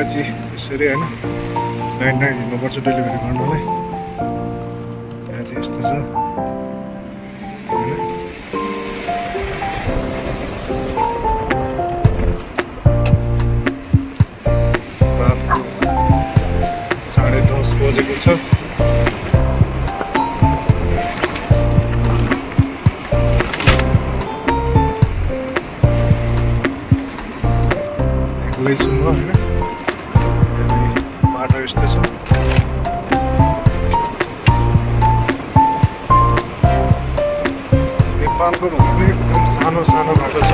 चाहिँ यसरी होइन लाइन हिँड्नुपर्छ डेलिभरी गर्नलाई। त्यहाँ चाहिँ यस्तो छ रातको 10:30 बजेको छ। एक्लै छु म होइन, बाटो यस्तै छ। नेपालको भन्दा एकदम सानो सानो बाटो छ।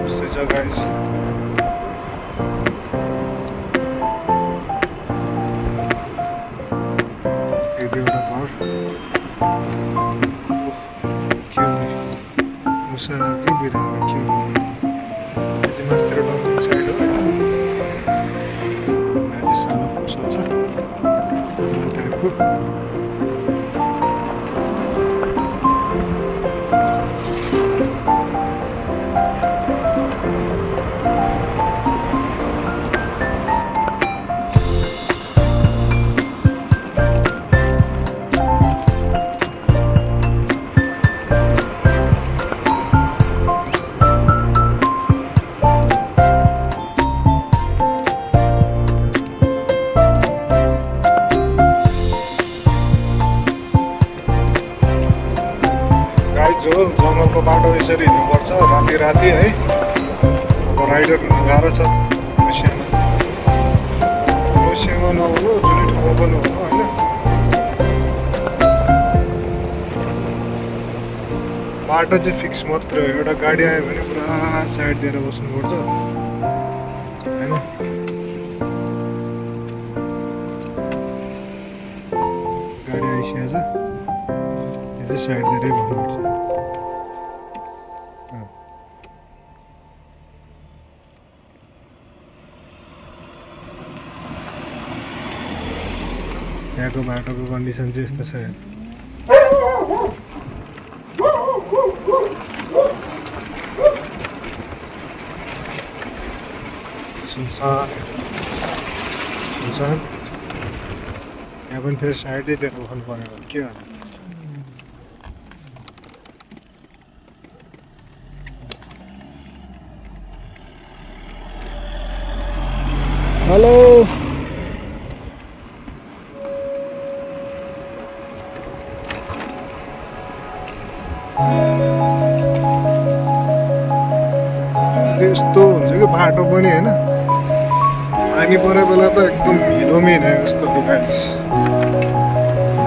यस्तै छ गाइस। एक दुईवटा घर मुसाकै बिरालो के हो यति मास्तिर डबल साइड हो। माथि सानो पसल छ टाइपको। जो जङ्गलको बाटो यसरी हिँड्नुपर्छ राति राति है। अब राइडर गाह्रो छ। मसियामा नहुनु जुनै ठाउँमा पनि हुनु होइन। बाटो चाहिँ फिक्स मात्रै हो। एउटा गाडी आयो भने पुरा साइड दिएर बस्नुपर्छ होइन। गाडी आइसकेको छ यतै साइड दिएरै भन्नुपर्छ। यहाँको बाटोको कन्डिसन चाहिँ यस्तो छ। सुनसान सुनसान। यहाँ पनि फेरि साइडै दिएर बस्नु पऱ्यो भने के गर्नु। हेलो यस्तो हुन्छ कि बाटो पनि होइन। पानी परे बेला त एकदम हिलोमिन है जस्तो गाडी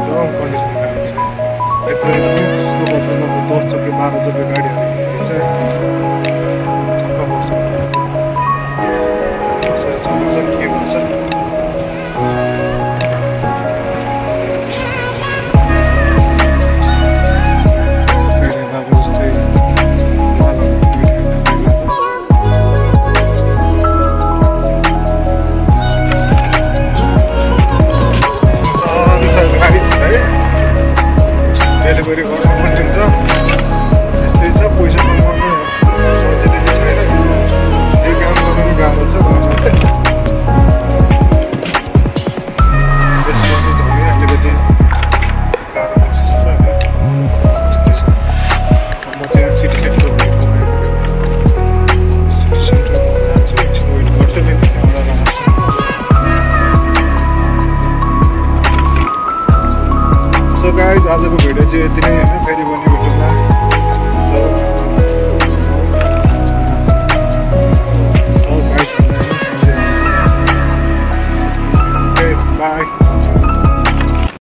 एकदम कन्डिसन गाडी छ। यत्रो 10 चक्के 12 चक्के गाडीहरू छक्क पर्छ। कसरी चल्छ के गर्छ डेलिभरी गर्नु पनि हुन्छ। यस्तै छ पैसा कमाउनु सजिलो छैन। यो काम गर्नु पनि गाह्रो छ घरमा चाहिँ। त्यसमा चाहिँ झन् अलिकति गाह्रो प्रोसेस छ। यस्तै छ। म त्यहाँ सिटी सेन्टरमा जान्छु, एकछिन वेट गर्छु फेरि त्यहाँबाट आउँछु। सो गाइज आजको भिडियो चाहिँ यति नै होइन। फेरि